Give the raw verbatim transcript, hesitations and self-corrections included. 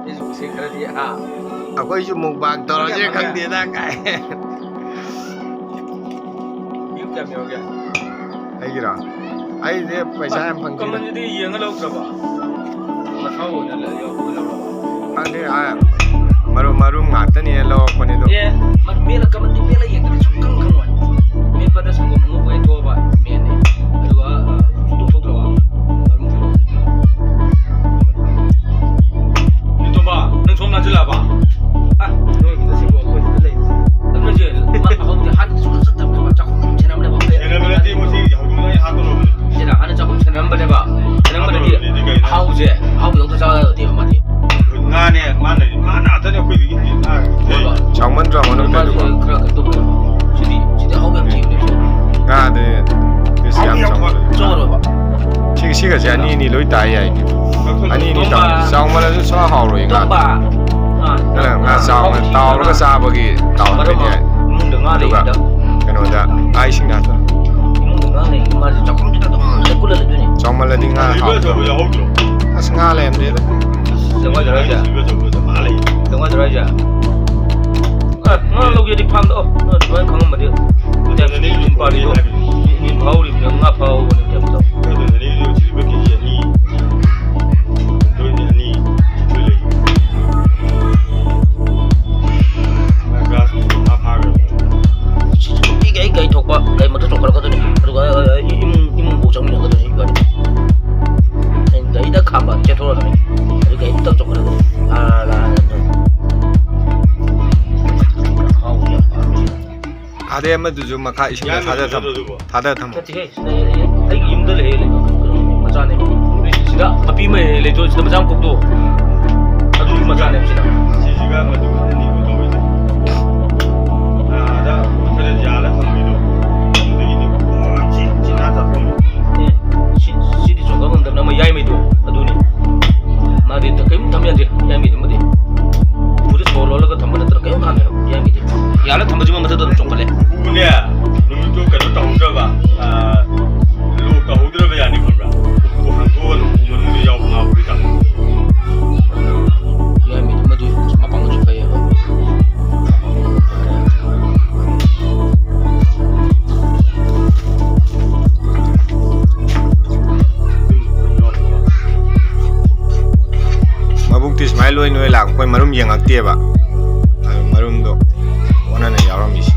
ꯑꯩꯁꯨ ꯎꯁꯦ ꯈꯔꯗꯤ, ꯍꯥ? ꯑꯩꯈꯣꯏꯁꯨ ꯃꯨꯛꯕꯥꯡ ꯇꯧꯔꯁꯤꯔ ꯈꯪꯗꯦꯗ ꯀꯥꯏ꯫ View ꯀꯌꯥꯝ ꯌꯧꯔꯒꯦ? ꯑꯩꯒꯤꯔꯣ? ꯑꯩꯁꯦ ꯄꯩꯁꯥ ꯌꯥꯝ ꯐꯪꯗꯦꯗ꯫ ꯀꯃꯟꯁꯤꯗꯤ ꯌꯦꯡꯉ ꯂꯧꯗ꯭ꯔꯕ? ꯃꯊꯧ ꯑꯣꯏꯅ ꯂꯩ-, ꯌꯧꯕ ꯂꯧꯔꯕ? ꯈꯪꯗꯦ, ꯑꯥ, ꯃꯔꯨꯝ, ꯃꯔꯨꯝ ꯉꯥꯛꯇꯅꯦ ꯂꯧꯔꯛꯄꯅꯤꯗꯣ꯫ ꯑꯦ, ꯃ-, ꯃꯦꯠꯂ ꯀꯃꯟꯗꯤ ꯃꯦꯠꯂ ꯌꯦꯡꯗ꯭ꯔꯗꯤ ꯁꯨꯡꯈꯪ ꯈꯪꯉꯣꯏ꯫ ꯃꯦꯠꯄꯗ ꯁꯪꯒꯣꯝ ꯑꯉꯧꯕ ꯍꯩꯊꯣꯛꯑꯕ ꯃꯦꯠꯅꯤ꯫ ꯑꯗꯨꯒ, ꯑ, ꯇꯣꯛꯊꯣꯛꯈ꯭ꯔꯕ꯫ ꯅꯤꯡꯊꯧꯕ, ꯅꯪ ꯁꯣꯝ ꯂꯥꯟꯁꯤꯜꯂꯛꯑꯕ? ꯑ, ꯅꯣꯏꯒꯤꯗ ꯁꯤꯕꯨ ꯑꯩꯈꯣꯏ ꯁꯤꯗ ꯂꯩ꯫ ꯑꯗꯨ ꯅꯣꯏꯁꯦ, ꯃꯥ ꯍꯧꯖꯤꯛ ꯍꯥꯟꯅ ꯁꯨꯡꯆꯠ ꯆꯠꯇꯕꯅꯦꯕ, ꯆꯥꯛꯈꯨꯝ ꯁꯦꯟꯅꯕꯅꯦꯕ꯫ ꯁꯦꯟꯅꯕ ꯅꯠꯇꯦ, ꯃꯁꯤ ꯍꯧꯗꯣꯡꯗꯣ ꯑꯩ ꯍꯥꯠꯇꯣꯔꯕꯅꯦ꯫ ꯁꯤꯗ ꯍꯥꯟꯅ ꯆꯥꯛꯈꯨꯝ ꯁꯦꯟꯅꯔꯝꯕꯅꯦꯕ꯫ ꯁꯦꯟꯅꯔꯝꯕꯗꯗꯤ ꯍꯥꯠꯇꯣꯔꯕꯅꯦ, ꯑꯗꯨ ꯀꯩꯅꯣ? ꯑꯍꯥꯎꯕꯁꯦ, ꯑꯍꯥꯎꯕ ꯌꯥꯎꯗ ꯆꯥꯕ ꯌꯥꯗꯦꯕ ꯃꯥꯗꯤ꯫ ꯉꯥꯅꯦ, ꯃꯥꯅ, ꯃꯥꯅ ꯉꯥꯛꯇꯅꯦ ꯑꯩꯈꯣꯏꯗꯒꯤ ꯍꯦꯟꯅ ꯉꯥ꯫ ꯍꯣꯏ꯫ ꯆꯥꯎꯃꯟꯗ꯭ꯔꯣ ꯃꯅꯨꯡꯗ ꯃꯥꯁꯦ ꯑꯗꯨꯕꯨ? ꯈꯔ ꯀꯩꯅꯣ ꯇꯧꯕꯅꯦꯕ꯫ ꯁꯤꯗꯤ, ꯁꯤꯗꯤ ꯑꯍꯥꯎꯕ ꯌꯥꯝ ꯊꯤꯕꯅꯦ ꯁꯤꯗꯤ꯫ ꯉꯥꯗꯤ ꯄꯤꯁ ꯌꯥꯝ ꯆꯥꯎꯃꯟ-, ꯆꯥꯎꯔꯕ꯫ ꯁꯤꯒ, ꯁꯤꯒꯁꯦ ꯑꯅꯤ ꯑꯅꯤ ꯂꯣꯏ ꯇꯥ ꯌꯥꯏꯅꯦ꯫ ꯑꯅꯤ ꯑꯅꯤ ꯇꯣꯝꯕ꯫ ꯇꯥꯎ-, ꯆꯥꯎꯃꯜꯂꯁꯨ ꯁ꯭ꯋꯥ ꯍꯥꯎꯔꯣꯏ ꯉꯥ꯫ ꯇꯣꯝꯕ꯫ ꯑꯥ, ꯅꯪꯅ ꯉꯥ ꯆꯥꯎꯅ ꯑꯍꯥꯎꯕ ꯇꯥꯎꯔꯒ ꯆꯥꯕꯒꯤ ꯇꯥꯎꯕꯗꯤ ꯃꯔꯝ ꯌꯥꯏ꯫ ꯏꯃꯨꯡꯗ ꯉꯥ ꯑꯗꯨꯒ ꯂꯩꯔꯤꯉꯩꯗ꯫ ꯀꯩꯅꯣꯗ, ꯑꯥ, ꯏꯁꯤꯡꯗ ꯍꯥꯞꯆꯜꯂꯣ꯫ ꯏꯃꯨꯡꯗ ꯉꯥ ꯂꯩꯔꯤꯉꯩꯗ ꯃꯥꯁꯦ ꯆꯥꯛꯈꯨꯝꯁꯤꯗ ꯑꯗꯨꯝ ꯂꯦꯞꯀꯠꯂ ꯂꯩꯗꯣꯏꯅꯦ꯫ ꯆꯥꯎꯃꯜꯂꯗꯤ ꯉꯥ ꯁꯤꯜꯚꯔ ꯍꯥꯎꯇꯕ꯫ ꯑꯆꯧꯕ ꯌꯥꯎꯍꯧꯗ꯭ꯔꯣ? ꯑꯁ, ꯉꯥ ꯂꯩꯔꯝꯗꯦꯗ꯫ ꯁꯤꯜꯚꯔ ꯑꯆꯧꯕꯗ ꯃꯥ ꯂꯩ꯫ ꯁꯤꯜꯚꯔ ꯑꯆꯧꯕꯗ꯫ ꯑꯦ, ꯉꯥ ꯂꯧꯒꯦꯗꯤ ꯐꯥꯝꯗ, ꯑꯣ, ꯅꯣꯏ ꯑꯗꯨꯃꯥꯏꯅ ꯈꯪꯉꯝꯃꯗꯤ꯫ ꯑꯗꯨꯅꯅꯦ ꯇꯦꯝꯁꯤꯗꯤ ꯌꯨꯝ ꯄꯥꯜꯂꯤꯗꯣ꯫ ꯍꯥꯏꯕꯅꯤ꯫ ꯃꯤ, ꯃꯤ ꯐꯥꯍꯧꯔꯤꯕꯅꯤꯅ ꯉꯥ ꯐꯥꯍꯧꯕꯅꯦ ꯇꯦꯝꯗꯣ꯫ ꯑꯗꯨꯅꯅꯦ ꯑꯩꯁꯨ ꯁꯤꯜꯚꯔ ꯀꯦ ꯖꯤ ꯑꯅꯤ, ꯂꯣꯏꯅ ꯑꯅꯤ, ꯂꯣꯏ ꯂꯩ꯫ ꯉꯥ ꯒ꯭ꯂꯥꯁ ꯉꯥ ꯐꯥꯈ꯭ꯔꯕꯅꯤ꯫ ꯁꯤꯁꯨ ꯅꯨꯡꯇꯤꯒꯤ ꯑꯩ ꯒꯥꯔꯤ ꯊꯣꯛꯄ, ꯒꯥꯔꯤ ꯃꯊꯛ ꯆꯣꯡꯈꯠꯂꯛꯀꯗꯣꯏꯅꯤ꯫ ꯑꯗꯨꯒ, ꯑ, ꯑ, ꯏꯃꯨꯡ, ꯏꯃꯨꯡꯐꯥꯎ ꯆꯪꯃꯤꯟꯅꯒꯗꯣꯏꯅꯤ ꯏꯕꯥꯅꯤ꯫ ꯑꯩꯅ ꯒꯥꯔꯤꯗ ꯈꯥꯝꯕ ꯆꯦꯟꯊꯣꯔꯛꯀꯅꯤ꯫ ꯑꯗꯨ ꯒꯥꯔꯤ ꯃꯊꯛ ꯆꯣꯡꯈꯠꯂꯒ, ꯑꯥ, ꯂꯥꯛꯑꯒ ꯑꯗꯨꯝ꯫ ꯍꯥꯎꯕ ꯌꯥꯝ ꯄꯥꯝꯃꯤ꯫ ꯑꯗꯩ ꯑꯃꯗꯨꯁꯨ ꯃꯈꯥ ꯏꯁꯤꯡꯗ ꯌꯥꯝꯅ ꯊꯥꯗ ꯊꯝꯃꯣ꯫ ꯐꯖꯗ꯭ꯔꯣ ꯑꯗꯨꯕꯣ? ꯊꯥꯗ ꯊꯝꯃꯣ꯫ ꯅꯠꯇꯦꯍꯦ, ꯁꯤꯗ ꯑꯩ, ꯑꯩꯒꯤ ꯌꯨꯝꯗ ꯂꯩꯌꯦ, ꯂꯩꯕ ꯀꯩꯅꯣ ꯃꯆꯥꯅꯦ꯫ ꯁꯤꯗ ꯃꯄꯤ ꯑꯃ ꯂꯩꯇ꯭ꯔꯣ, ꯁꯤꯗ ꯃꯆꯥ ꯑꯃ ꯀꯣꯛꯇꯣ? ꯑꯗꯨꯒꯤ ꯃꯆꯥꯅꯦ ꯁꯤꯅ꯫ ꯁꯤꯁꯤꯒ ꯃꯗꯨ ꯈꯛꯇꯅꯤꯀꯣ ꯇꯧꯔꯤꯁꯦ꯫ ꯑꯥꯗ ꯈꯔ ꯌꯥꯜꯂ ꯊꯝꯕꯤꯗꯣ꯫ ꯑꯗꯨꯗꯒꯤꯗꯤ ꯁꯤ, ꯁꯤ ꯅꯥ ꯆꯥꯊꯣꯛꯑꯝꯃꯦ꯫ ꯑꯦ, ꯁꯤ, ꯁꯤꯗꯤ ꯆꯣꯡꯊꯣꯛ ꯉꯝꯗꯕꯅ ꯑꯃ ꯌꯥꯏꯃꯩꯗꯣ꯫ ꯑꯗꯨꯅꯤ꯫ ꯃꯥꯗꯤ ꯀꯔꯤꯝ ꯊꯝ ꯌꯥꯗꯦ, ꯌꯥꯏꯃꯩꯗꯨꯃꯗꯤ꯫ ꯎꯄꯨꯗ ꯁꯣ ꯂꯣꯜꯂꯒ ꯊꯝꯕ ꯅꯠꯇꯅ ꯀꯔꯤꯝ ꯀꯥꯟꯗꯦ, ꯌꯥꯏꯃꯩꯗꯤ꯫ ꯌꯥꯜꯂ ꯊꯝꯕꯁꯤꯃ ꯃꯊꯛꯇ ꯑꯗꯨꯝ ꯆꯣꯡꯈꯠꯂꯦ꯫ ꯎꯄꯨꯅꯦ, ꯅꯨꯃꯤꯠꯇꯣ ꯀꯩꯅꯣ ꯇꯧꯍꯧꯗ꯭ꯔꯕ, ꯑꯥ, ꯂꯣꯛ ꯇꯧꯍꯧꯗ꯭ꯔꯕ ꯌꯥꯅꯤ ꯈꯪꯕ꯭ꯔꯥ? ꯎꯄꯨ ꯍꯥꯡꯗꯣꯛꯑꯒ ꯎꯄꯨ ꯂꯣꯏ ꯅꯣꯏ ꯂꯥꯛꯄ, ꯑꯩꯈꯣꯏ ꯃꯔꯨꯝ ꯌꯦꯡꯉꯛꯇꯦꯕ꯫ ꯑꯗꯨ ꯃꯔꯨꯝꯗꯣ ꯑꯣꯟꯅꯅ ꯌꯥꯎꯔꯝꯃꯤꯁꯦ꯫